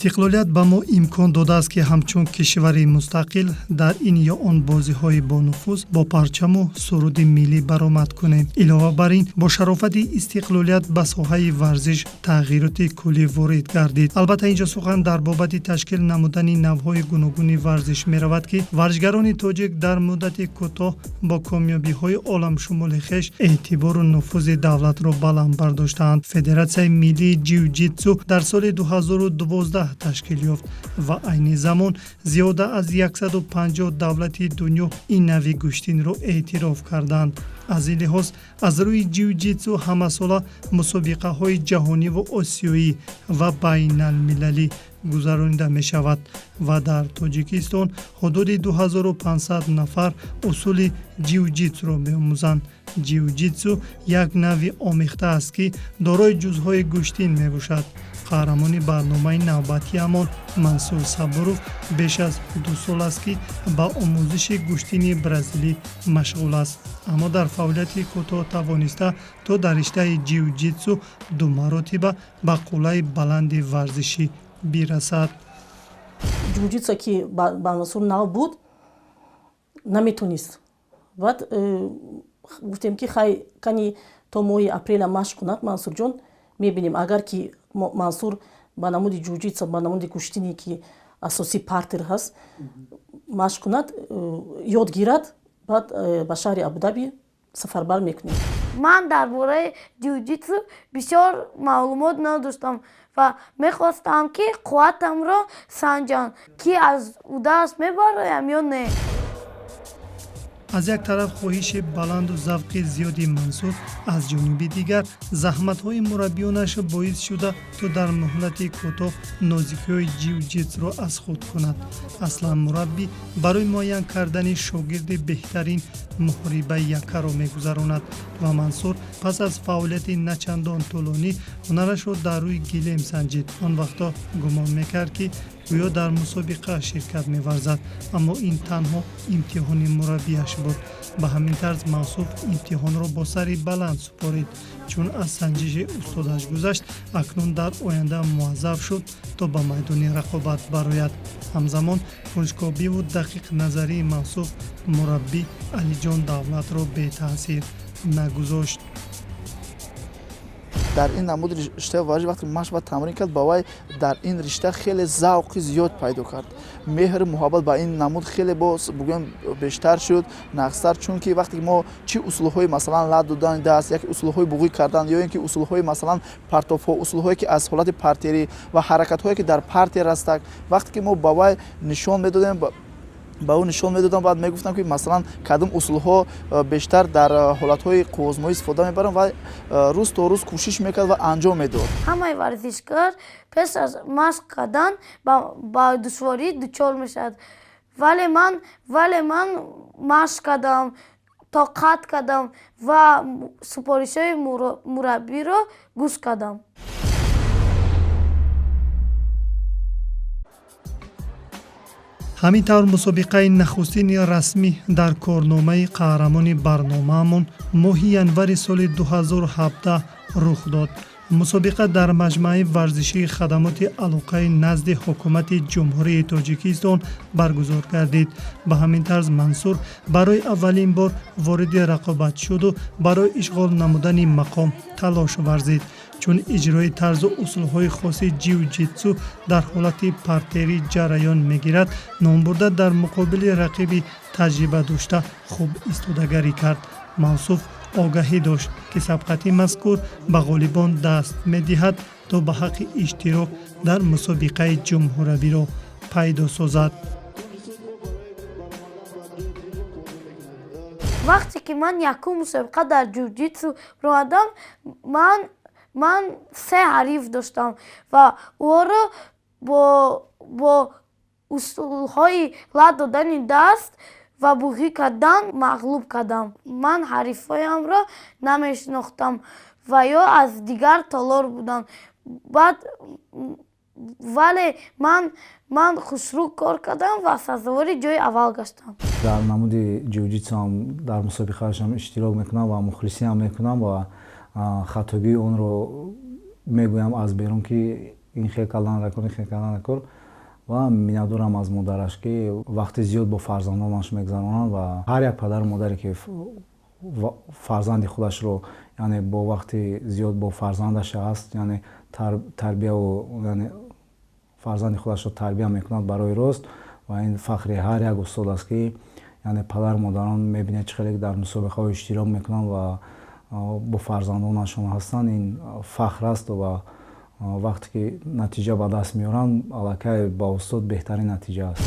Истиқлолият ба мо имкон додааст, ки ҳамчун кишвари мустақил дар ин ё он бозиҳои бонуфуз бо парчаму суруди миллӣ баромад кунем. Илова бар ин, бо шарофати истиқлолият ба соҳаи варзиш тағйироти куллӣ ворид гардид. Албатта, инҷо сухан дар бобати ташкил намудани навъҳои гуногуни варзиш меравад, ки варзишгарони тоҷик дар муддати кӯтоҳ бо комёбиҳои оламшумули хеш эътибору нуфузи давлатро баланд бардоштаанд. Федератсияи миллии ҷиу-ҷитсу дар соли 2012 ташкил ёфт ва айни замон зиёда аз 150 давлати дунё ин нави гӯштинро эътироф карданд. Аз ин лиҳоз, аз рӯи ҷиу-ҷитсу ҳамасола мусобиқаҳои ҷаҳониву осиёӣ ва байналмилалӣ гузаронида мешавад ва дар Тоҷикистон ҳудуди 2500 нафар усули ҷиу-ҷитсуро меомӯзанд. Ҷиу-ҷитсу як навъи омехта аст, ки дорои ҷузъҳои гӯштин мебошад. Қаҳрамони барномаи навбатиамон Мансур Сабуров беш аз 2 сол аст, ки ба омӯзиши гӯштини бразилӣ машғул аст, аммо дар фаъолияти кӯтоҳ тавониста то дар риштаи ҷиу-ҷитсу 2 маротиба ба қуллаи баланди варзишӣ бирасад. Ҷиу-ҷитсу ки ба Мансур нав буд, наметонист. Баъд гуфтем, ки хай, кани то моҳи апреля машқ кунад Мансурҷон, мебинем, агар ки Мансур ба намуди ҷиу-ҷитсу, ба намуди гӯштине, ки асосӣ партер ҳаст, машқ кунад, ёд гирад, баъд ба шаҳри Абудаби сафарбар мекунем. Ман дар бораи ҷиу-ҷитсу бисёр маълумот надоштам ва мехостам, ки қувватамро санҷам, ки аз ӯдааш мебароям ё не. Аз як тараф хоҳиши баланду завқи зиёди Мансур, аз ҷониби дигар заҳматҳои мураббиёнаш боис шуда, то дар муҳлати кӯтоҳ нозикиҳои ҷиу-ҷитсуро аз худ кунад. Аслан мураббӣ барои муайян кардани шогирди беҳтарин муҳорибаи яккаро мегузаронад ва Мансур пас аз фаъолияти начандон тӯлонӣ ҳунарашро дар рӯи гилем санҷид. Он вақто гумон мекард, ки гӯё дар мусобиқа ширкат меварзад, аммо ин танҳо имтиҳони мураббияш буд. Ба ҳамин тарз Мавсуф имтиҳонро бо сари баланд супорид. Чун аз санҷиши устодаш гузашт, акнун дар оянда муаззаф шуд, то ба майдони рақобат барояд. Ҳамзамон кунҷкобиву дақиқназарии Мавсуф мураббӣ Алиҷон Давлатро бетаъсир нагузошт. Дар ин намуди риштаи варзиш вақте машқ ва тамрин кард, ба вай дар ин ришта хеле завқи зиёд пайдо кард. Меҳру муҳаббат ба ин намуд хеле боз, бугӯем, бештар шуд, нағзтар, чунки вақте ки мо чӣ усулҳои, масалан, лат додани даст, яке усулҳои буғӣ кардан, ё ин ки усулҳои, масалан, партофҳо, усулҳое ки аз ҳолати партерӣ ва ҳаракатҳое ки дар партер ҳастак, вақте ки мо ба вай нишон медодем, ба ӯ нишон медодам, баъд мегуфтам, ки масалан кадом усулҳо бештар дар ҳолатҳои қуввозмоӣ истифода мебарам, ва рӯз то рӯз кӯшиш мекард ва анҷом медод. Ҳамаи варзишкор пеш аз машқ кардан ба душворӣ дучор мешавад, вале ман машқ кардам, тоқат кардам ва супоришҳои мураббиро гӯш кардам. Ҳамин тавр, мусобиқаи нахустини расмӣ дар корномаи қаҳрамони барномаамон моҳи январи соли 2017 рух дод. Мусобиқа дар маҷмӯаи варзишии хадамоти алоқаи назди ҳукумати Ҷумҳурии Тоҷикистон баргузор гардид. Ба ҳамин тарз Мансур барои аввалин бор вориди рақобат шуду барои ишғол намудани мақом талош варзид. Чун иҷрои тарзу усулҳои хоси ҷиу-ҷитсу дар ҳолати партерӣ ҷараён мегирад, номбурда дар муқобили рақиби таҷриба дошта хуб истодагарӣ кард. Мавсуф огаҳӣ дошт, ки сабқати мазкур ба ғолибон даст медиҳад, то ба ҳаққи иштирок дар мусобиқаи ҷумҳуравиро пайдо созад. Вақте ки ман якум мусобиқа дар ҷиу-ҷитсу ромадам, ман се ҳариф доштам ва ӯро бо усулҳои лат додани даст ва буғӣ кардан мағлуб кардам. Ман ҳарифҳоямро намешинохтам ва ё аз дигар толор буданд. Баъд вале ман хушрӯ кор кардам ва сазовори ҷои аввал гаштам. Дар намуди ҷиу-ҷитсуам дар мусобиқаашам иштирок мекунам ва мухлисиам мекунам ва хатогии онро мегӯям аз берун, ки Ин хел кардан ракор, ин хел кардан ракор. Ва миннатдорам аз модараш, ки вақти зиёд бо фарзандонаш мегузаронанд. Ва ҳар як падару модаре, ки фарзанди худашро, яъне бо вақти зиёд бо фарзандаш аст, яъне тарбияву, яъне фарзанди худашро тарбия мекунад барои рост. Ва ин фахри ҳар як устод аст, ки яъне падару модарон мебинед, чӣ хеле дар мусобиқаҳо иштирок мекунанд ва бо фарзандонашон ҳастанд. Ин фахр аст. Ва вақте ки натиҷа ба даст меоранд, аллакай ба устод беҳтарин натиҷа аст.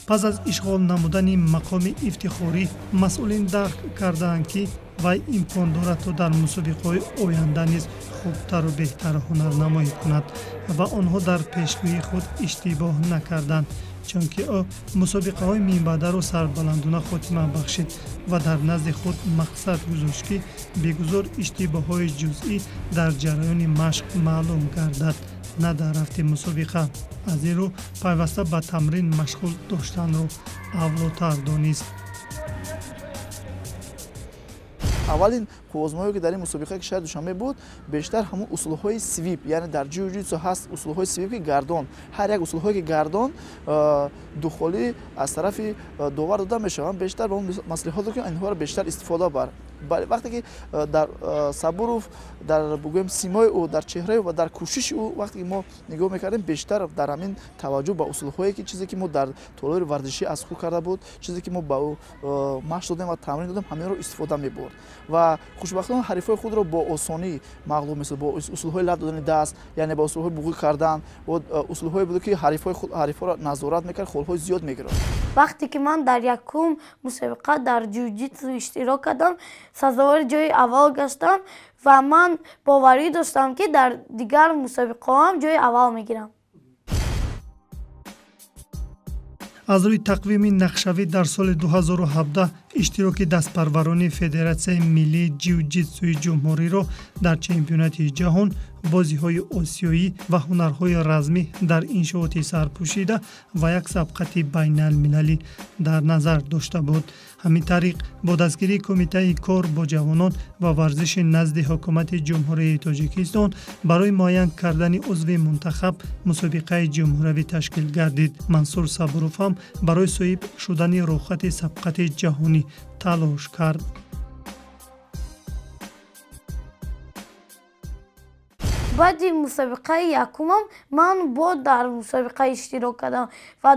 Пас аз ишғол намудани мақоми ифтихорӣ, масъулин дарк кардаанд, ки вай имкон дорад, то дар мусобиқаҳои оянда низ хубтару беҳтар ҳунарнамоӣ кунад. Ва онҳо дар пешгӯии худ иштибоҳ накарданд, чунки ӯ мусобиқаҳои минбаъдаро сарбаландона хотима бахшид ва дар назди худ мақсад гузошт, ки бегузор иштибоҳҳои ҷузъӣ дар ҷараёни машқ маълум гардад, на дар рафти мусобиқа. Аз ин рӯ пайваста ба тамрин машғул доштанро авлотар донист. Аввалин қуввозмоие, ки дар ин мусобиқа, ки шаҳри Душанбе буд, бештар ҳамун усулҳои свип, яъне дар ҷиу-ҷитсу ҳаст усулҳои свип, ки гардон, ҳар як усулҳое, ки гардон духолӣ аз тарафи довар дода мешаванд, бештар ба он маслиҳат, ки инҳоро бештар истифода бар. Вақте ки дар Сабуров, дар бугӯем, симои ӯ, дар чеҳраи ӯ ва дар кӯшиши ӯ вақте ки мо нигоҳ мекардем, бештар дар ҳамин таваҷҷӯҳ ба усулҳое, ки чизе ки мо дар толори варзишӣ аз худ карда буд, чизе ки мо ба ӯ машқ додем ва тамрин додем, ҳаминро истифода мебурд. Ва хушбахтона ҳарифҳои худро бо осонӣ мағлуб месозд, бо усулҳои лаб додани даст, яъне бо усулҳои буғӣ кардан, усулҳое буд, ки ҳарифҳоро назорат мекард, холҳои зиёд мегирифт. Вақте ки ман дар якум мусобиқа дар ҷиу-ҷитсу иштирок кардам, сазовори ҷои аввал гаштам ва ман боварӣ доштам, ки дар дигар мусобиқаҳоам ҷои аввал мегирам. Аз рӯи тақвими нақшавӣ дар соли 2017 иштироки дастпарварони Федератсияи миллии ҷиу-ҷитсуи ҷумҳуриро дар чемпионати ҷаҳон, бозиҳои осиёӣ ва ҳунарҳои размӣ дар иншооти сарпӯшида ва як сабқати байналмилалӣ дар назар дошта буд. Ҳамин тариқ, бо дастгирии Кумитаи кор бо ҷавонон ва варзиши назди Ҳукумати Ҷумҳурии Тоҷикистон барои муайян кардани узви мунтахаб мусобиқаи ҷумҳуриявӣ ташкил гардид. Мансур Сабуров ҳам барои соҳиб шудани рӯхати сабқати ҷаҳонӣ талош кард. Баъди мусобиқаи якумам ман бо дар мусобиқа иштирок кардам ва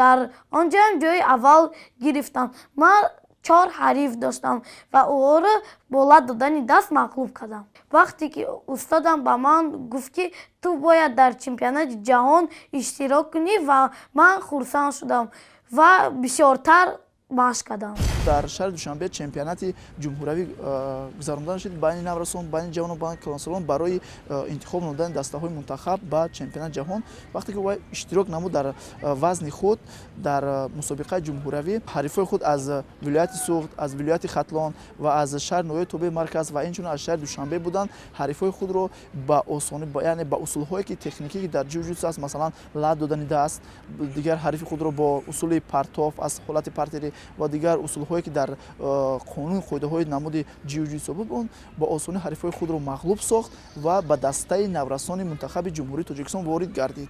дар он ҷоям ҷои аввал гирифтам. Ман чор ҳариф доштам ва ӯҳоро бо лат додани даст мағлуб кардам. Вақте ки устодам ба ман гуфт, ки ту бояд дар чемпионати ҷаҳон иштирок кунӣ, ва ман хурсанд шудам ва бисёртар машқ кардам. Дар шаҳри Душанбе чемпионати ҷумҳуриявӣ гузаронида шуд байни наврасон, байни ҷавонон, байни калонсолон барои интихоб намудани дастаҳои мунтахаб ба чемпионати ҷаҳон. Вақте ки вай иштирок намуд дар вазни худ дар мусобиқаи ҷумҳуриявӣ, ҳарифҳои худ аз вилояти Суғд, аз вилояти Хатлон ва аз шаҳри ноҳияи тобеи марказ ва инчунин аз шаҳри Душанбе буданд, ҳарифҳои худро ба осонӣ, яъне ба усулҳое, ки техникӣ, ки дар ҷиу-ҷитсу аст, масалан, лат додани даст, дигар ҳарифи худро бо усули партоф аз ҳолати партери ва дигар усулҳое, ки дар қонун қоидаҳои намуди ҷиу-ҷитсу буд, он бо осонӣ ҳарифҳои худро мағлуб сохт ва ба дастаи наврасони мунтахаби Ҷумҳурии Тоҷикистон ворид гардид.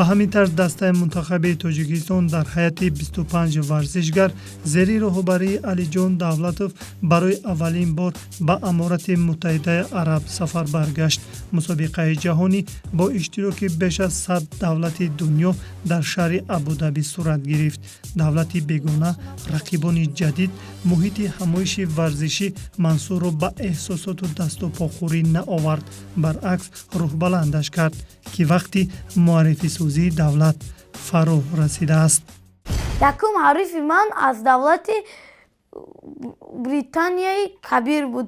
Ба ҳамин тарз дастаи мунтахаби Тоҷикистон дар ҳайати 25 варзишгар зери роҳбарии Алиҷон Давлатов барои аввалин бор ба Аморати Муттаҳидаи Араб сафар баргашт. Мусобиқаи ҷаҳонӣ бо иштироки беш аз 100 давлати дунё дар шаҳри Абудаби сурат гирифт. Давлати бегона, рақибони ҷадид, муҳити ҳамоиши варзишӣ Мансурро ба эҳсосоту дасту похӯрӣ наовард, баръакс рӯҳбаландаш кард, ки вақти муаррифисозии давлат фаро расидааст. Якум ҳарифи ман аз давлати Британияи Кабир буд.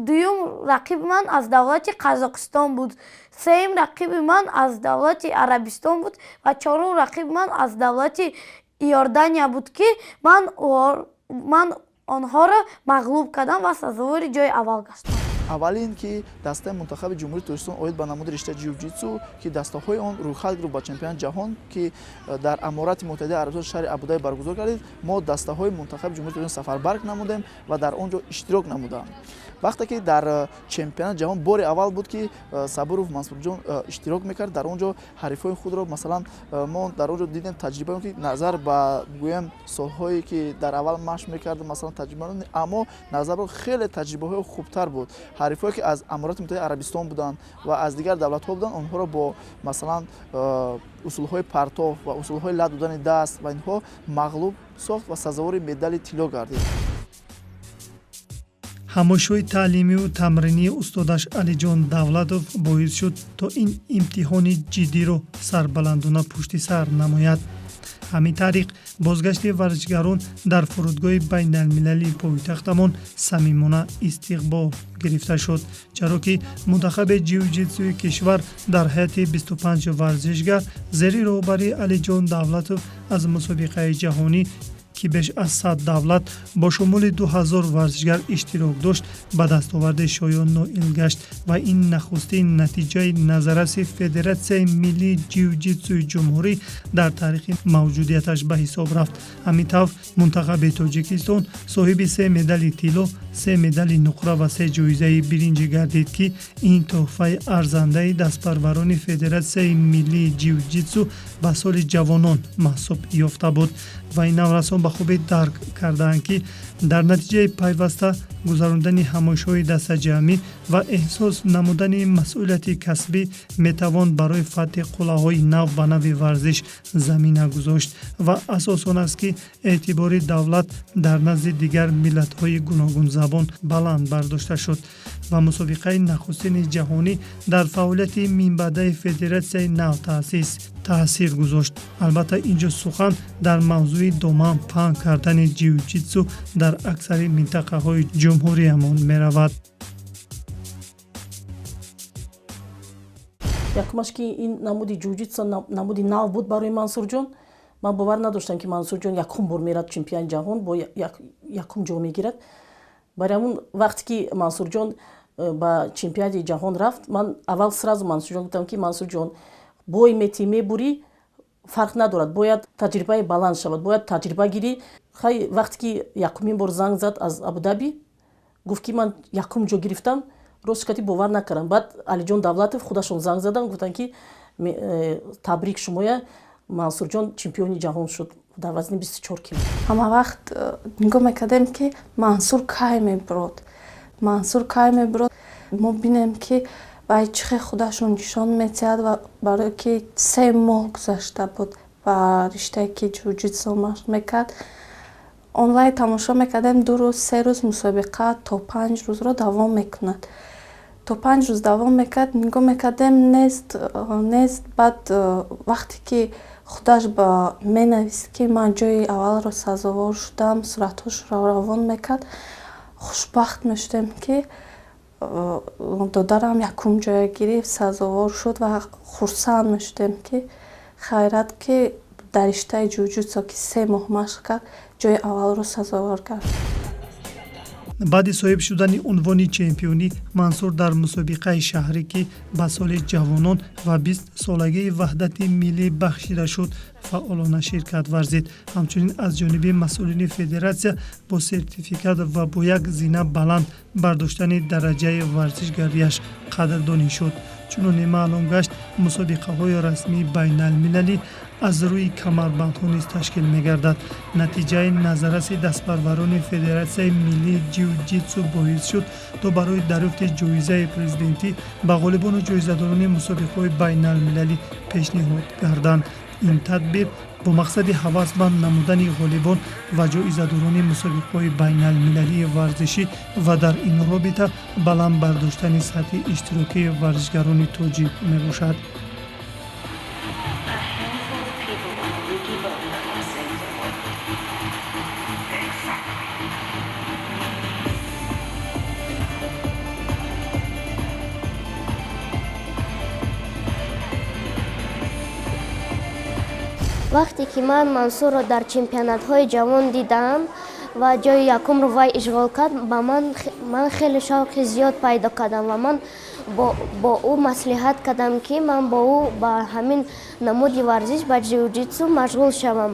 Дуюм рақиби ман аз давлати Қазоқистон буд. Сеюм рақиби ман аз давлати Арабистон буд ва чорум рақиби ман аз давлати Иордания буд, ки ман онҳоро мағлуб кардам ва сазовори ҷои аввал гаштам. Аввалин ки дастаи мунтахаби Ҷумҳурии Тоҷикистон оид ба намуди риштаи ҷиу-ҷитсу, ки дастаҳои он рӯйхат гирифт ба чемпионати ҷаҳон, ки дар Аморати Муттаҳидаи Арабистон шаҳри Абудаби баргузор гардид, мо дастаҳои мунтахаби Ҷумҳурии Тоҷикистон сафарбарг намудем ва дар он ҷо иштирок намудам. Вақте ки дар чемпионати ҷаҳон бори аввал буд, ки Сабуров Мансурҷон иштирок мекард, дар он ҷо ҳарифҳои худро, масалан, мо дар он ҷо дидем таҷрибаи ки назар ба гӯем солҳое ки дар аввал машқ мекард, масалан, таҷриба, аммо назар ба хеле таҷрибаҳои хубтар буд. Ҳарифҳое ки аз Аморати Муттаҳидаи Арабистон буданд ва аз дигар давлатҳо буданд, онҳоро бо, масалан, усулҳои партоф ва усулҳои лат додани даст ва инҳо мағлуб сохт ва сазовори медали тилло гардид. Ҳамоишҳои таълимию тамринии устодаш Алиҷон Давлатов боис шуд, то ин имтиҳони ҷиддиро сарбаландона пушти сар намояд. Ҳамин тариқ бозгашти варзишгарон дар фурудгоҳи байналмилалии пойтахтамон самимона истиқбол гирифта шуд, чаро ки мунтахаби ҷиу-ҷитсуи кишвар дар ҳайати 25 варзишгар зери роҳбарии Алиҷон Давлатов аз мусобиқаи ҷаҳонӣ, ки беш аз 100 давлат бо шумули 2000 варзишгар иштирок дошт, ба дастоварди шоён ноил гашт ва ин нахустин натиҷаи назарраси Федератсияи миллии ҷиу-ҷитсуи ҷумҳурӣ дар таърихи мавҷудияташ ба ҳисоб рафт. Ҳамин тавр мунтахаби Тоҷикистон соҳиби 3 медали тилло, 3 медали нуқра ва 3 ҷоизаи биринҷӣ гардид, ки ин тӯҳфаи арзандаи дастпарварони Федератсияи миллии ҷиу-ҷитсу ба соли ҷавонон маҳсуб ёфта буд. Ва ин наврасон ба хубӣ дарк кардаанд, ки дар натиҷаи пайваста гузарондани ҳамоишҳои дастаҷамъӣ ва эҳсос намудани масъулияти касбӣ метавон барои фатҳи қуллаҳои нав ба нави варзиш замина гузошт ва асос он аст, ки эътибори давлат дар назди дигар миллатҳои гуногунзабон баланд бардошта шуд ва мусобиқаи нахустини ҷаҳонӣ дар фаъолияти минбаъдаи федератсияи навтаъсис таъсир гузошт. Албатта, инҷо сухан дар мавзӯи доман паҳн кардани ҷиу-ҷитсу дар аксари минтақаҳои ҷумҳуриямон меравад. Якумаш ки ин намуди ҷиу-ҷитсу намуди нав буд барои Мансурҷон. Ман бовар надоштам, ки Мансурҷон якум бор мерад чемпиони ҷаҳон, бо якум ҷо мегирад. Барои ҳамун вақте ки Мансурҷон ба чемпионати ҷаҳон рафт, ман аввал сразу Мансурҷон гуфтам, ки Мансурҷон, бой метӣ мебурӣ, фарқ надорад, бояд таҷрибаи баланд шавад, бояд таҷриба гирӣ. Хай, вақте ки якумин бор занг зад аз Абудаби, гуфт, ки ман якум ҷо гирифтам, ростш кати бовар накардам. Баъд Алиҷон Давлатов худашон занг заданд, гуфтанд, ки табрик шумоя, Мансурҷон чемпиони ҷаҳон шуд дар вазни 24 кило. Ҳама вақт нигоҳ мекардем, ки Мансур кай мебурод, Мансур кай мебурод, мо бинем, ки вай чӣ хел худашро нишон медиҳад. Ва барое ки 3 моҳ гузашта буд ба риштае ки ҷиу-ҷитсу машқ мекард, онлайн тамошо мекардем. 2 рӯз, 3 рӯз мусобиқа то 5 рӯзро давом мекунад, то 5 рӯз давом мекард. Нигоҳ мекардем, нест, нест. Баъд вақте ки худаш ба менавист, ки ман ҷои аввалро сазовор шудам, суратҳошро равон мекард, хушбахт мешудем, ки додарам якум ҷоя гирифт, сазовор шуд, ва хурсанд мешудем, ки хайрат, ки дар риштаи ҷиу-ҷитсу, ки 3 моҳ машқ кард, ҷои аввалро сазовор кард. Баъди соҳиб шудани унвони чемпионӣ, Мансур дар мусобиқаи шаҳрӣ, ки ба соли ҷавонон ва 20-солагии ваҳдати миллӣ бахшида шуд, фаъолона ширкат варзид. Ҳамчунин аз ҷониби масъулини федератсия бо сертификат ва бо як зина баланд бардоштани дараҷаи варзишгарияш қадрдонӣ шуд. Чуноне маълум гашт, мусобиқаҳои расмии байналмилалӣ аз рӯи камарбандҳо низ ташкил мегардад. Натиҷаи назарраси дастпарварони Федератсияи миллии ҷиу-ҷитсу боис шуд, то барои дарёфти ҷоизаи президентӣ ба ғолибону ҷоизадорони мусобиқаҳои байналмилалӣ пешниҳод гарданд. Ин тадбир бо мақсади ҳавасманд намудани ғолибон ва ҷоизадорони мусобиқаҳои байналмилалии варзишӣ ва дар ин робита баланд бардоштани сатҳи иштирокии варзишгарони тоҷик мебошад. Вақте ки ман Мансурро дар чемпионатҳои ҷавон дидам ва ҷои якумро вай ишғол кард, ба ман хеле шавқи зиёд пайдо кардам ва ман бо ӯ маслиҳат кардам, ки ман бо ӯ ба ҳамин намуди варзиш, ба ҷиу-ҷитсу машғул шавам.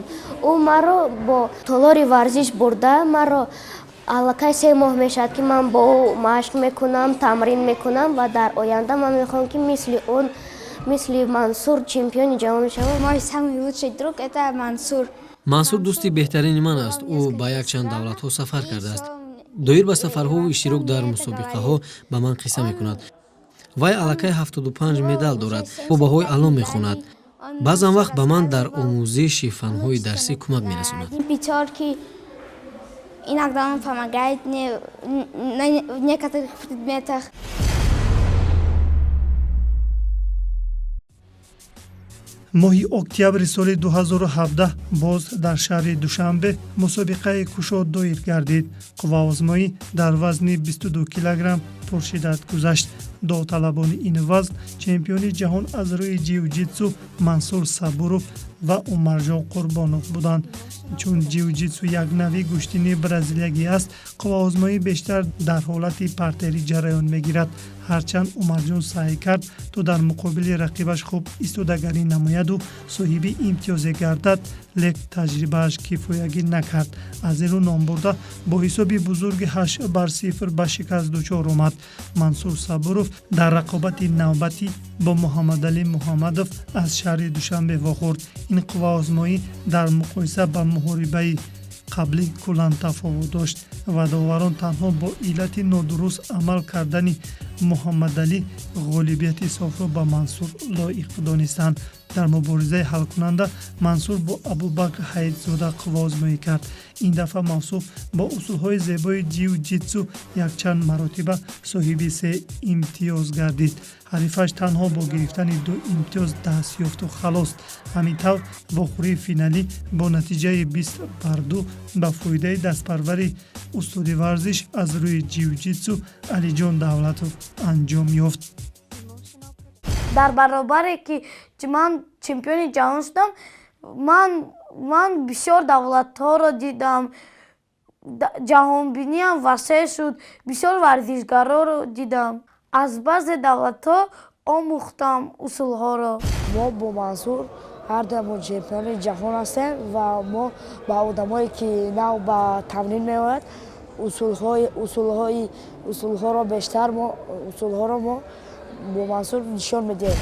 Ӯ маро бо толори варзиш бурда, маро аллакай 3 моҳ мешавад, ки ман бо ӯ машқ мекунам, тамрин мекунам ва дар оянда ман мехоҳам, ки мисли он, мисли Мансур чемпиони ҷаҳон шавам. Мой самый лучший друг — это Мансур. Мансур дӯсти беҳтарини ман аст. Ӯ ба якчанд давлатҳо сафар кардааст. Доир ба сафарҳову иштирок дар мусобиқаҳо ба ман қисса мекунад. Вай аллакай 75 медал дорад, бо баҳои аъло мехонад. Баъзан вақт ба ман дар омӯзиши фанҳои дарсӣ кӯмак мерасонад. Пятерки. Иногда он помогает мне в некоторых предметах. Моҳи октябри соли 2017 боз дар шаҳри Душанбе мусобиқаи кушод доир гардид. Қувваозмоӣ дар вазни 22 килограмм пуршиддат гузашт. Довталабони ин вазн чемпиони ҷаҳон аз рӯи ҷиу-ҷитсу Мансур Сабуров ва Умарҷон Қурбонов буданд. Чун ҷиу-ҷитсу як нави гӯштини бразилиягӣ аст, қувваозмоӣ бештар дар ҳолати партерӣ ҷараён мегирад. Ҳарчанд Умарҷон саъй кард, то дар муқобили рақибаш хуб истодагарӣ намояду соҳиби имтиёзе гардад, лек таҷрибааш кифоягӣ накард. Аз ин рӯ номбурда бо ҳисоби бузурги 8 бар 0 ба шикаст дучор омад. Мансур Сабуров дар рақобати навбатӣ бо Муҳаммадалӣ Муҳаммадов аз шаҳри Душанбе вохӯрд. Ин қувваозмоӣ дар муқоиса ба муҳорибаи қаблӣ куллан тафовут дошт ва доварон танҳо бо иллати нодуруст амал кардани Муҳаммадалӣ ғолибияти софро ба Мансур лоиқ донистанд. Дар муборизаи ҳалкунанда Мансур бо Абубакр Ҳаитзода қувваозмоӣ кард. Ин дафъа мавсуф бо усулҳои зебои ҷиу-ҷитсу якчанд маротиба соҳиби се имтиёз гардид. Ҳарифаш танҳо бо гирифтани ду имтиёз даст ёфту халос. Ҳамин тавр, вохӯрии финалӣ бо натиҷаи 20 бар 2 ба фоидаи дастпарвари устоди варзиш аз рӯи ҷиу-ҷитсу Алиҷон Давлатов анҷом ёфт. Дар баробаре ки ман чемпиони ҷаҳон шудам, ман бисёр давлатҳоро дидам, ҷаҳонбиниам васеъ шуд, бисёр варзишгароро дидам, аз баъзе давлатҳо омӯхтам усулҳоро. Мо бо Мансур ҳардуямон чемпиони ҷаҳон ҳастем ва мо ба одамое, ки нав ба тамрин меояд, усулҳоро бештар мо усулҳоро мо бо Мансур нишон медиҳем.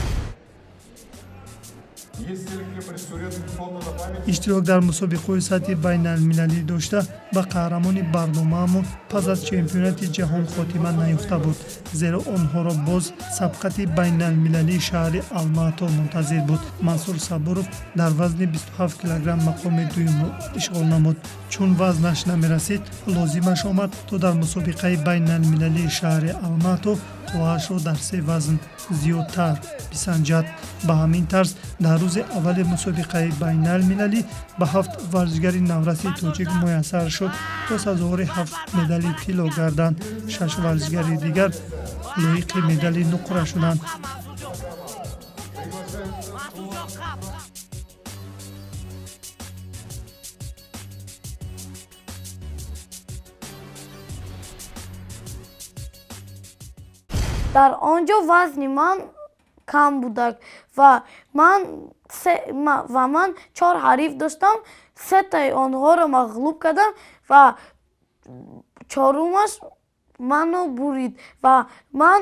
Иштирок дар мусобиқаҳои сатҳи байналмилалӣ дошта ба қаҳрамони барномаамон пас аз чемпионати ҷаҳон хотима наёфта буд, зеро онҳоро боз сабқати байналмилалии шаҳри Алмаато мунтазир буд. Мансур Сабуров дар вазни 27 килограмм мақоми дуюмро ишғол намуд. Чун вазнаш намерасид, лозимаш омад, то дар мусобиқаи байналмилалии шаҳри Алмаато қувваашро дар се вазн зиёдтар бисанҷад. Ба ҳамин тарз, дар рӯзи аввали мусобиқаи байналмилалӣ ба ҳафт варзишгари навраси тоҷик муяссар шуд, то сазовори ҳафт медали тилло гарданд. Шаш варзишгари дигар лоиқи медали нуқра шуданд. Дар он ҷо вазни ман кам будак ва ман чор ҳариф доштам, сетаи онҳоро мағлуб кардам ва чорумаш ману бурид ва ман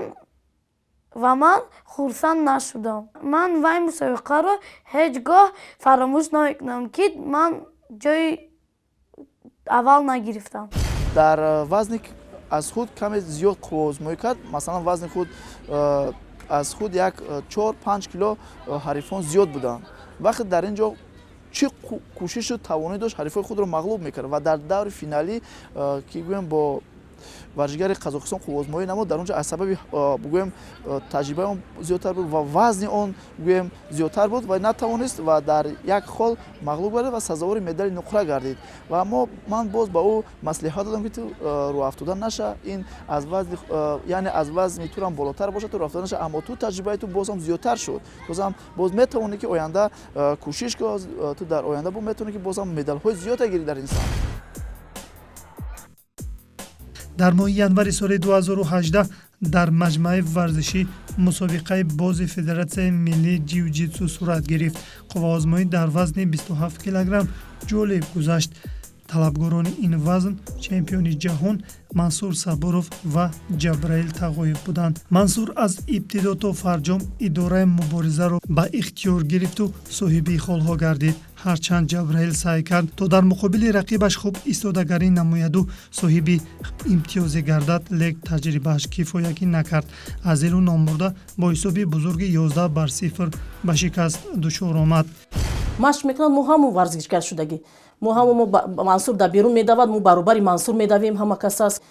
Ва ман хурсанд нашудам. Ман вай мусобиқаро ҳеҷ гоҳ фаромӯш намекунам, ки ман ҷои аввал нагирифтам. Дар вазни аз худ каме зиёд қувваозмоӣ кард. Масалан, вазни худ аз худ як 4-5 кило ҳарифон зиёд буданд. Вақте дар ин ҷо чӣ кӯшишу тавоноӣ дошт, ҳарифои худро мағлуб мекард ва дар даври финалӣ, ки гӯем, бо варзишгари Қазоқистон қувваозмоӣ намуд, дар он ҷо аз сабаби, бигӯем, таҷрибаи он зиёдтар буд ва вазни он, гӯем, зиёдтар буд ва натавонист ва дар як хол мағлуб гардид ва сазовори медали нуқра гардид. Ва ман боз ба ӯ маслиҳат додам, ки ту рӯҳафтода наша, ин аз вазни, яъне аз вазни турам болотар бошад, ту рӯҳафтода наша, аммо ту таҷрибаи ту боз ҳам зиёдтар шуд, бозам боз метавонӣ ки оянда кӯшиш кун, ту дар оянда бо метавонӣ ки боз ҳам медалҳои зиёде гирӣ дар ин самт. Дар моҳи январи соли 2018 дар маҷмӯаи варзишӣ мусобиқаи бози Федератсияи миллии ҷиу-ҷитсу сурат гирифт. Қувваозмоӣ дар вазни 27 килограмм ҷолиб гузашт. Талабгорони ин вазн чемпиони ҷаҳон Мансур Сабуров ва Ҷабраил Тағоев буданд. Мансур аз ибтидо то фарҷом идораи муборизаро ба ихтиёр гирифту соҳиби холҳо гардид. Ҳарчанд Ҷабраил саъй кард, то дар муқобили рақибаш хуб истодагарӣ намояду соҳиби имтиёзе гардад, лек таҷрибааш кифоягӣ накард. Аз ин рӯ номбурда бо ҳисоби бузурги 11-0 ба шикаст дучор омад. Машқ мекунад, мо ҳамон варзишгар шудагӣ. Мо ҳамо Мансур дар берун медавад, мо баробари Мансур медавем, ҳама кас аст.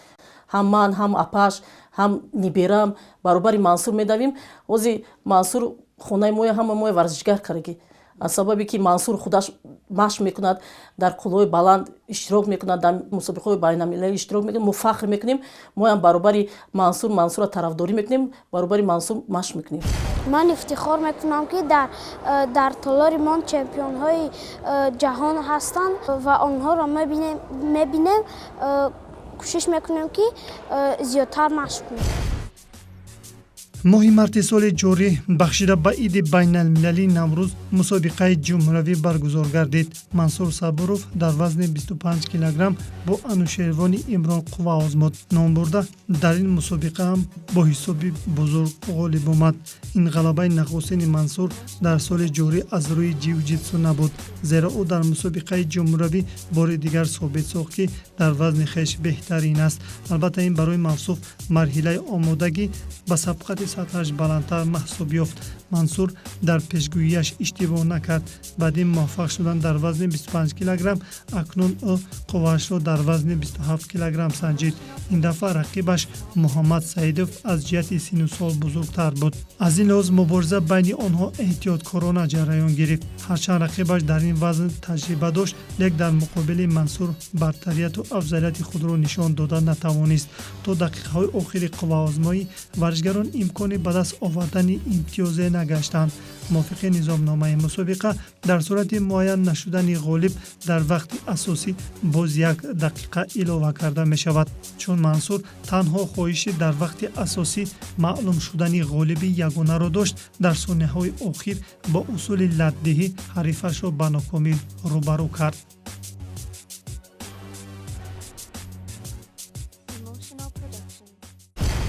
Ҳам ман, ҳам апаш, ҳам ниберам баробари Мансур медавем. Ҳозир Мансур хонаи моя, ҳама моя варзишгар кардаги. Аз сабабе ки Мансур худаш машқ мекунад, дар қуллаҳои баланд иштирок мекунад, дар мусобиқаҳои байналмилалӣ иштирок мекунад, мо фахр мекунем, моям баробари Мансур, Мансурро тарафдорӣ мекунем, баробари Мансур машқ мекунем. Ман ифтихор мекунам, ки дар толори мо чемпионҳои ҷаҳон ҳастанд ва онҳоро мебинем, кӯшиш мекунем, ки зиёдтар машқ кунем. Моҳи марти соли ҷорӣ бахшида ба иди байналмилалии Наврӯз мусобиқаи ҷумҳуравӣ баргузор гардид. Мансур Сабуров дар вазни 25 килограмм бо Анушервони Имрон қувва озмуд. Номбурда дар ин мусобиқа ҳам бо ҳисоби бузург ғолиб омад. Ин ғалабаи нахустини Мансур дар соли ҷорӣ аз рӯи ҷиу-ҷитсу набуд, зеро ӯ дар мусобиқаи ҷумҳуравӣ бори дигар собит сохт, ки дар вазни хеш беҳтарин аст. Албатта, ин барои мавсуф марҳилаи омодагӣ ба сабқати сатҳаш баландтар маҳсуб ёфт. Мансур дар пешгӯияш иштибоҳ накард. Баъди муваффақ шудан дар вазни 25 килограмм, акнун ӯ қувваашро дар вазни 27 килограмм санҷид. Ин дафъа рақибаш Муҳаммад Саидов аз ҷиҳати сину сол бузургтар буд. Аз ин лиҳоз мубориза байни онҳо эҳтиёткорона ҷараён гирифт. Ҳарчанд рақибаш дар ин вазн таҷриба дошт, лек дар муқобили Мансур бартарияту афзалияти худро нишон дода натавонист. То дақиқаҳои охири қувваозмоӣ варзишгарон имкони ба даст овардани имтиёзе нагаштанд. Мувофиқи низомномаи мусобиқа, дар сурати муайян нашудани ғолиб дар вақти асосӣ боз як дақиқа илова карда мешавад. Чун Мансур танҳо хоҳиши дар вақти асосӣ маълум шудани ғолиби ягонаро дошт, дар сонияҳои охир бо усули латдиҳӣ ҳарифашро ба нокомӣ рӯбарӯ кард.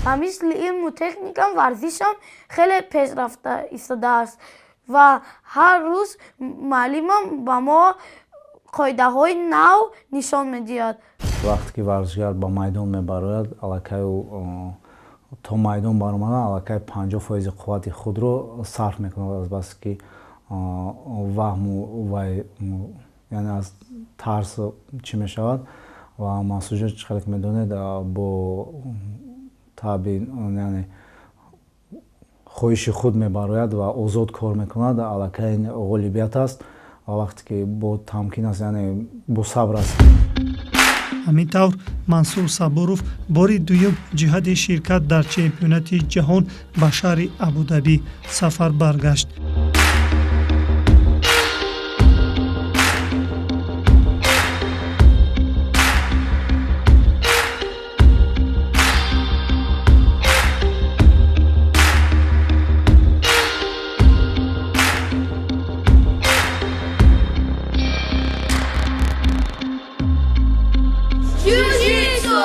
Ба мисли илму техникам варзишам хеле пешрафта истодааст ва ҳар рӯз муаллимам ба мо қоидаҳои нав нишон медиҳад. Вақте ки варзишгар ба майдон мебарояд, аллакай то майдон баромадан аллакай 50% қуввати худро сарф мекунад, аз баски ваҳму вай, яъне аз тарс чӣ мешавад. Ва Мансурҷон, чӣ қадр ки медонед, бо таби, яъне хоҳиши худ мебарояд ва озод кор мекунад, аллакай ин ғолибият аст ва вақте ки бо тамкин аст, яъне бо сабр аст. Ҳамин тавр Мансур Сабуров бори дуюм ҷиҳати ширкат дар чемпионати ҷаҳон ба шаҳри Абудабӣ сафар баргашт. Jiu-Jitsu!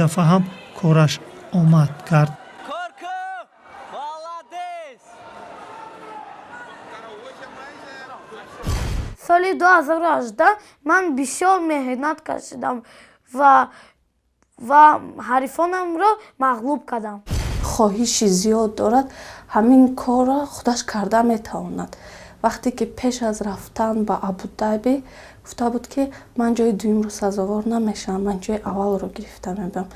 Дафъа ҳам кораш омад кард. Соли 2018 ман бисёр меҳнат кашидам ва ҳарифонамро мағлуб кардам. Хоҳиши зиёд дорад, ҳамин корро худаш карда метавонад. Вақте ки пеш аз рафтан ба Абудаби гуфта буд, ки ман ҷои дуюмро сазовор намешавам, ман ҷои аввалро гирифта мебиям.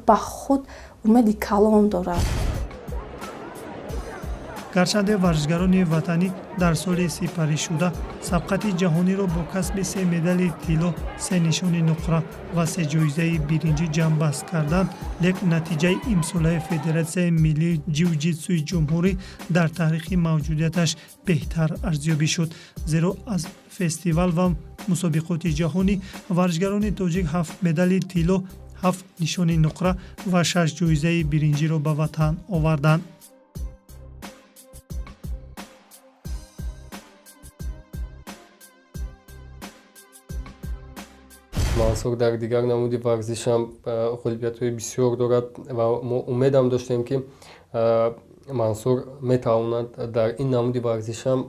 Ба худ умеди калон дорад. Гарчанде варзишгарони ватанӣ дар соли сипаришуда сабқати ҷаҳониро бо касби 3 медали тилло, 3 нишони нуқра ва 3 ҷоизаи биринҷӣ ҷамъбаст карданд, лек натиҷаи имсолаи Федератсияи миллии ҷиу-ҷитсуи ҷумҳурӣ дар таърихи мавҷудияташ беҳтар арзёбӣ шуд, зеро аз фестивал ва мусобиқоти ҷаҳонӣ варзишгарони тоҷик 7 медали тилло, 7 нишони нуқра ва 6 ҷоизаи биринҷиро ба ватан оварданд. Мансур дар дигар намуди варзишам ғолибиятҳои бисёр дорад ва мо умедам доштем, ки Мансур метавонад дар ин намуди варзишам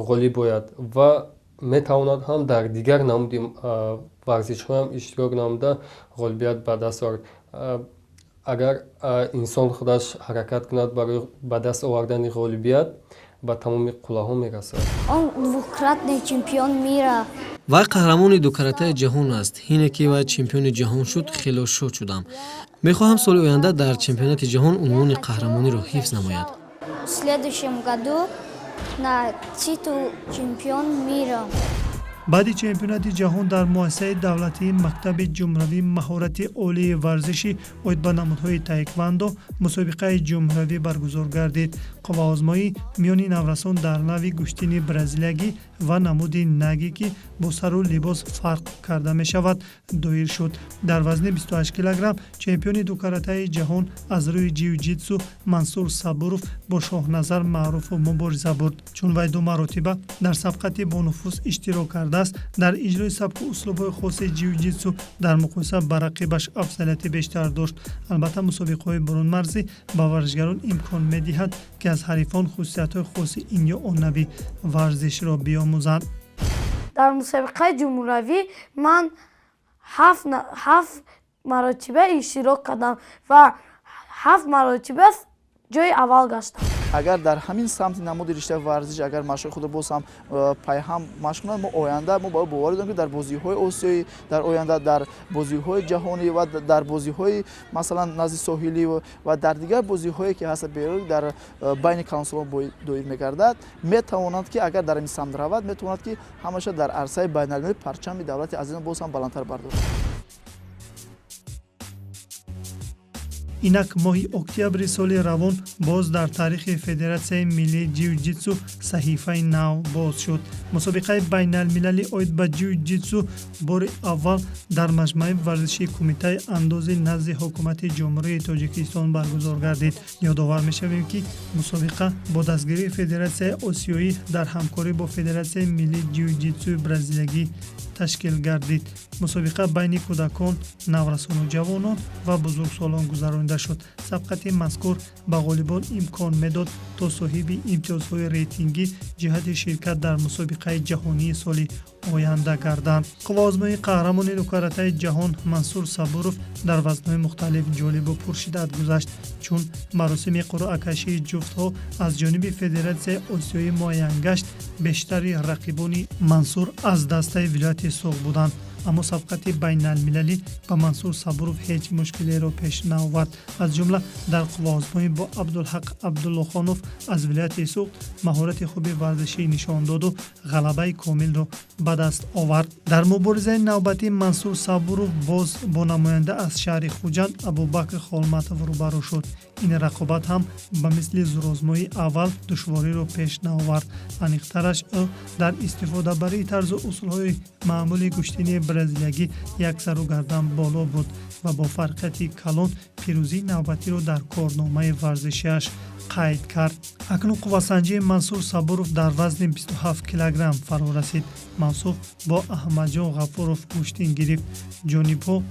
ғолиб ояд ва метавонад ҳам дар дигар намуди варзишҳоам иштирок намуда ғолибият ба даст овард. Агар инсон худаш ҳаракат кунад барои ба даст овардани ғолибият, ба тамоми қуллаҳо мерасад. Он двукратный чемпион мира. Вай қаҳрамони дукаратаи ҷаҳон аст. Ҳине ки вай чемпиони ҷаҳон шуд, хело шод шудам. Мехоҳам соли оянда дар чемпионати ҷаҳон унвони қаҳрамониро ҳифз намояд. В следующем году на титул чемпион мира. Баъди чемпионати ҷаҳон дар муассисаи давлатии мактаби ҷумҳуравии маҳорати олии варзишӣ оид ба намудҳои таеквандо мусобиқаи ҷумҳуравӣ баргузор гардид. Қувваозмоӣ миёни наврасон дар нави гӯштини бразилиягӣ ва намуди наги, ки бо сару либос фарқ карда мешавад, доир шуд. Дар вазни 28 килограмм чемпиони дукаратаи ҷаҳон аз рӯи ҷиу-ҷитсу Мансур Сабуров бо Шоҳназар Маъруфов мубориза бурд. Чун вай ду маротиба дар сабқати бонуфуз иштирок кардааст, дар иҷрои сабку услубҳои хоси ҷиу-ҷитсу дар муқоиса ба рақибаш афзалияти бештар дошт. Албатта, мусобиқаҳои бурунмарзӣ ба варзишгарон имкон медиҳад, ки аз ҳарифон хусусиятҳои хоси ин ё он нави варзишро биомӯзанд. Дар мусобиқаи ҷумҳуравӣ ман ҳафт маротиба иштирок кардам ва 7 маротиба ҷои аввал гаштам. Агар дар ҳамин самти намуди риштаи варзиш агар машқи худро боз ҳам пайҳам машқ кунад, мо оянда мо ба боварӣ дорем, ки дар бозиҳои осиёӣ, дар оянда дар бозиҳои ҷаҳонӣ ва дар бозиҳои масалан назди соҳилӣ ва дар дигар бозиҳое ки ҳаст берун дар байни калонсолон доир мегардад, метавонад ки агар дар ин самт равад, метавонад ки ҳамаша дар арсаи байналмилалӣ парчами давлати азизро боз ҳам баландтар бардорад. Инак моҳи октябри соли равон боз дар таърихи Федератсияи миллии ҷиу-ҷитсу саҳифаи нав боз шуд. Мусобиқаи байналмилалӣ оид ба ҷиу-ҷитсу бори аввал дар маҷмӯаи варзишии Кумитаи андози назди ҳукумати Ҷумҳурии Тоҷикистон баргузор гардид. Ёдовар мешавем, ки мусобиқа бо дастгирии Федератсияи Осиёӣ дар ҳамкорӣ бо Федератсияи миллии ҷиу-ҷитсуи бразилиягӣ ташкил гардид. Мусобиқа байни кӯдакон, наврасону ҷавонон ва бузургсолон гузаронида шуд. Сабқати мазкур ба ғолибон имкон медод, то соҳиби имтиёзҳои рейтингӣ ҷиҳати ширкат дар мусобиқаи ҷаҳонии соли оянда гарданд. Қувваозмоии қаҳрамони дукаратаи ҷаҳон Мансур Сабуров дар вазнҳои мухталиф ҷолибу пуршиддат гузашт, чун маросими қуръакашии ҷуфтҳо аз ҷониби Федератсияи Осиёӣ муайян гашт. Бештари рақибони Мансур аз дастаи вилояти Суғд буданд, аммо сабқати байналмилалӣ ба Мансур Сабуров ҳеҷ мушкилеро пеш наовард. Аз ҷумла дар қувваозмоӣ бо Абдулҳақ Абдуллохонов аз вилояти Суғд маҳорати хуби варзишӣ нишон доду ғалабаи комилро ба даст овард. Дар муборизаи навбатӣ Мансур Сабуров боз бо намоянда аз шаҳри Хуҷанд Абубакр Холматов рӯбарӯ шуд. Ин рақобат ҳам ба мисли зурозмоии аввал душвориро пеш наовард. Аниқтараш, ӯ дар истифодабарии тарзу усулҳои маъмули гӯштини бразилиягӣ як сару гардан боло буд ва бо фарқияти калон пирӯзии навбатиро дар корномаи варзишиаш қайд кард. Акнун қуввасанҷии Мансур Сабуров дар вазни 27 килограмм фаро расид. Мавсуф бо Аҳмадҷон Ғафуров гӯштин гирифт. Ҷонибҳо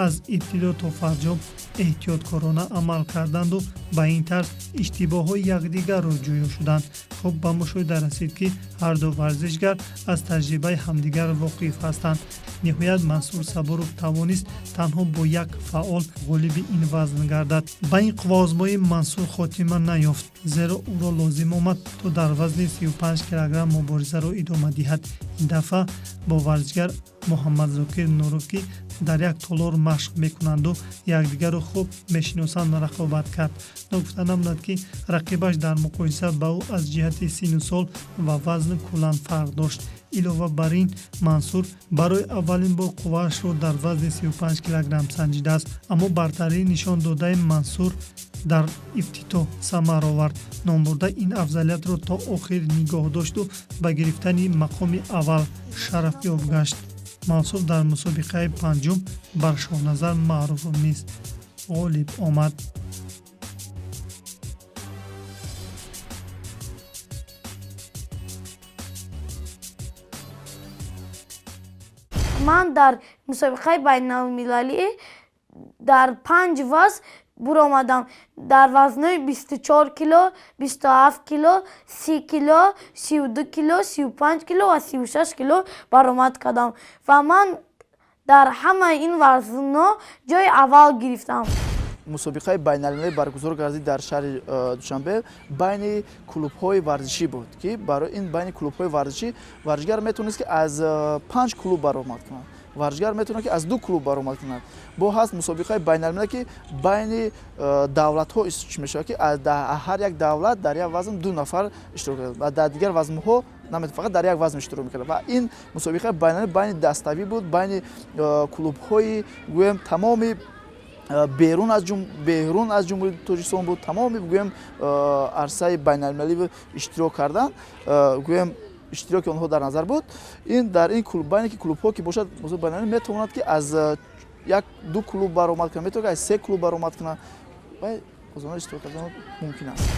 аз ибтидо то фарҷом эҳтиёткорона амал карданду ба ин тарз иштибоҳҳои якдигарро ҷӯё шуданд. Хуб ба мушоҳида расид, ки ҳарду варзишгар аз таҷрибаи ҳамдигар воқиф ҳастанд. Ниҳоят Мансур Сабуров тавонист танҳо бо як фаъол ғолиби ин вазн гардад. Ба ин қувваозмоӣ Мансур хотима наёфт, зеро ӯро лозим омад то дар вазни 35 килограмм муборизаро идома диҳад. Ин дафъа бо варзишгар Муҳаммадзокир Нуров, ки дар як толор машқ мекунанду якдигарро хуб мешиносанд, рақобат кард. Ногуфта намонад, ки рақибаш дар муқоиса ба ӯ аз ҷиҳати сину сол ва вазн куллан фарқ дошт. Илова бар ин, Мансур барои аввалин бор қувваашро дар вазни 35 килограмм санҷидааст, аммо бартарии нишон додаи Мансур дар ифтитоҳ самар овард. Номбурда ин афзалиятро то охир нигоҳ дошту ба гирифтани мақоми аввал шарафёб гашт. Мавсуф дар мусобиқаи панҷум бар Шоҳназар Маъруфов низ ғолиб омад. Ман дар мусобиқаи байналмилалӣ дар 5 вазн буромадам. Дар вазнҳои 24 кило, 27 кило, 30 кило, 32 кило, 35 кило ва 36 кило баромад кардам ва ман дар ҳамаи ин вазнҳо ҷои аввал гирифтам. Мусобиқаи байналмилалӣ баргузор гардид дар шаҳри Душанбе байни клубҳои варзишӣ буд, ки барои ин байни клубҳои варзишӣ варзишгар метавонист, ки аз 5 клуб баромад кунад, варзишгар метавонад, ки аз 2 клуб баромад кунад. Бо ҳаст мусобиқаи байналмилалӣ, ки байни давлатҳо чӣ мешавад, ки ҳар як давлат дар як вазн 2 нафар иштирок карданд ва дар дигар вазнҳо фақат дар як вазн иштирок мекарданд. Ва ин мусобиқаи байналмилалӣ байни даставӣ буд, байни клубҳои гӯем тамоми берун аз Ҷумҳурии Тоҷикистон буд, тамоми гӯем арсаи байналмилалӣ иштирок карданд, гӯем иштироки онҳо дар назар буд. Ин дар ин клуб байне ки клубҳо ки бошад байналмилалӣ метавонад, ки аз 1-2 клуб баромад кунад, метавонад, ки аз 3 клуб баромад кунад ва озодона иштирок кардан мумкин аст.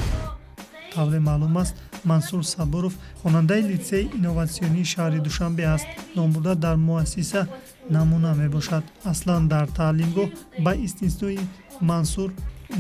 Тавре маълум аст, Мансур Сабуров хонандаи литсеи инноватсионии шаҳри Душанбе аст. Номбурда дар муассиса намуна мебошад. Аслан дар таълимгоҳ ба истиснои Мансур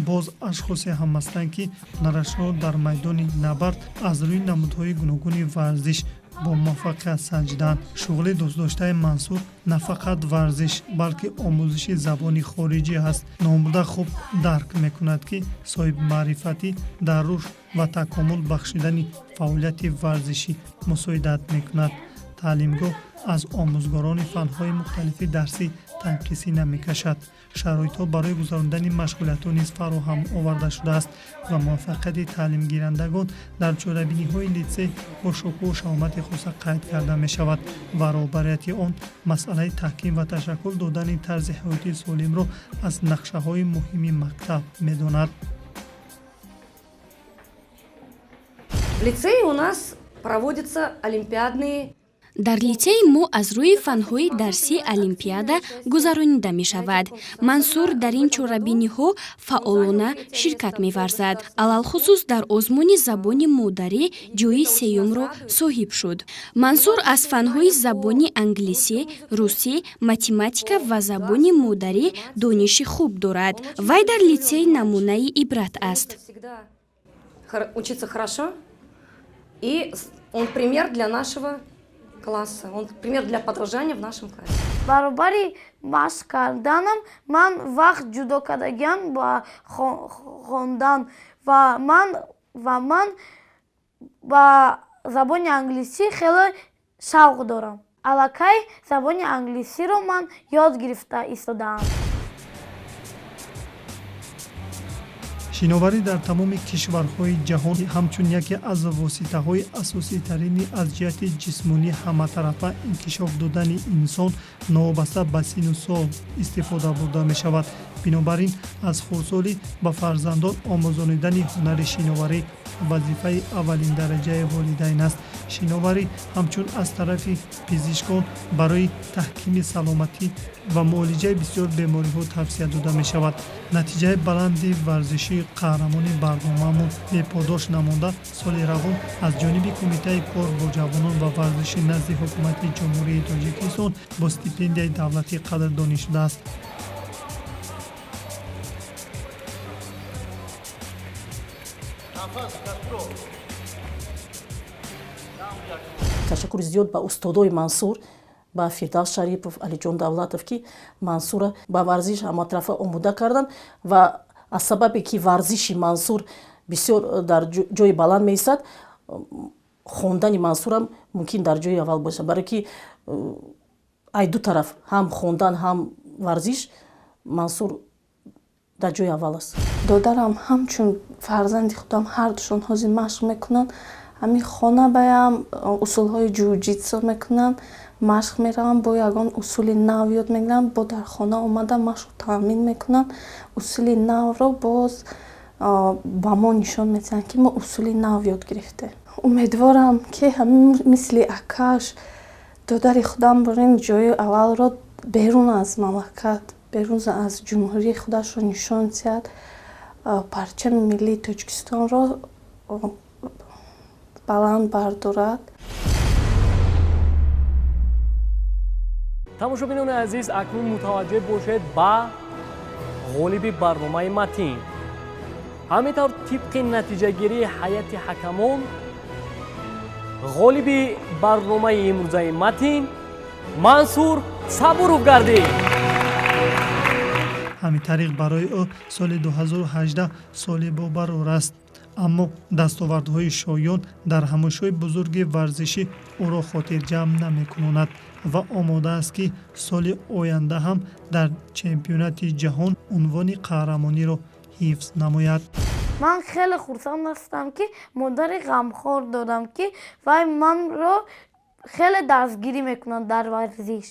боз ашхосе ҳам ҳастанд, ки ҳунарашро дар майдони набард аз рӯи намудҳои гуногуни варзиш бо муваффақият санҷиданд. Шуғли дӯстдоштаи Мансур на фақат варзиш, балки омӯзиши забони хориҷӣ аст. Номбурда хуб дарк мекунад, ки соҳибмаърифатӣ дар рушд ва такомул бахшидани фаъолияти варзишӣ мусоидат мекунад. Таълимгоҳ аз омӯзгорони фанҳои мухталифи дарсӣ танқисӣ намекашад. Шароитҳо барои гузарондани машғулиятҳо низ фароҳам оварда шудааст ва муваффақияти таълимгирандагон дар чорабиниҳои литсей бо шукӯҳу шаҳомати хоса қайд карда мешавад ва роҳбарияти он масъалаи таҳким ва ташаккул додани тарзи ҳаёти солимро аз нақшаҳои муҳими мактаб медонад. В лицее у нас проводятся олимпиадные. Дар литсеи мо аз рӯи фанҳои дарсӣ олимпиада гузаронида мешавад. Мансур дар ин чорабиниҳо фаъолона ширкат меварзад. Алалхусус дар озмуни забони модарӣ ҷои сеюмро соҳиб шуд. Мансур аз фанҳои забони англисӣ, русӣ, математика ва забони модарӣ дониши хуб дорад. Вай дар литсей намунаи ибрат аст. Учиться хорошо, и он пример для нашего класса, он пример для подражания в нашем классе. Баробари машқ карданам ман вақт ҷудо кардагиам ба хондан ва ман ба забони англисӣ хеле шавқ дорам. Аллакай забони англисиро ман ёд гирифта истодаам. Шиноварӣ дар тамоми кишварҳои ҷаҳон ҳамчун яке аз воситаҳои асоситарини аз ҷиҳати ҷисмонӣ ҳаматарафа инкишоф додани инсон новобаста ба сину сол истифода бурда мешавад. Бинобар ин аз хурдсолӣ ба фарзандон омӯзонидани ҳунари шиноварӣ Вазифаи аввалиндараҷаи волидайн аст. Шиноварӣ ҳамчун аз тарафи пизишкон барои таҳкими саломатӣ ва муолиҷаи бисёр бемориҳо тавсия дода мешавад. Натиҷаи баланди варзишии қаҳрамони барномаамон беподош намонда, соли равон аз ҷониби Кумитаи кор бо ҷавонон ва варзиши назди Ҳукумати Ҷумҳурии Тоҷикистон бо стипендияи давлатӣ қадрдонӣ шудааст. Ташаккури зиёд ба устодои Мансур, ба Фирдавс Шарипов, Алиҷон Давлатов, ки Мансурро ба варзиш ҳаматарафа омода карданд ва аз сабабе ки варзиши Мансур бисёр дар ҷои баланд меистад, хондани Мансурам мумкин дар ҷои аввал бошад, барое ки ай ду тараф, ҳам хондан, ҳам варзиш, Мансур дар ҷои аввал аст. Додарам ҳамчун фарзанди худам ҳардушон ҳозир машқ мекунанд. Ҳамин хона баям усулҳои ҷуҷитсо мекунанд, машқ мераванд, бо ягон усули нав ёд мегиранд, бо дар хона омада машқу таъмин мекунанд. Усули навро боз ба мо нишон медиҳанд, ки мо усули нав ёд гирифтем. Умедворам, ки ҳамин мисли акаш додари худам борин ҷои аввалро берун аз мамлакат, берун аз ҷумҳурии худашро нишон диҳад, парчами миллии Тоҷикистонро баланд бардорад. Тамошобинони азиз, акнун мутаваҷҷеҳ бошед ба ғолиби барномаи Матин. Ҳамин тавр, тибқи натиҷагирии ҳайати ҳакамон, ғолиби барномаи имрӯзаи Матин Мансур Сабуров гардид. Ҳамин тариқ барои ӯ соли 2018 соли бобарор аст. Аммо дастовардҳои шоён дар ҳамоишҳои бузурги варзишӣ ӯро хотирҷамъ намекунонад ва омода аст, ки соли оянда ҳам дар чемпионати ҷаҳон унвони қаҳрамониро ҳифз намояд. Ман хеле хурсанд ҳастам, ки модари ғамхор дорам, ки вай манро хеле дастгирӣ мекунад дар варзиш.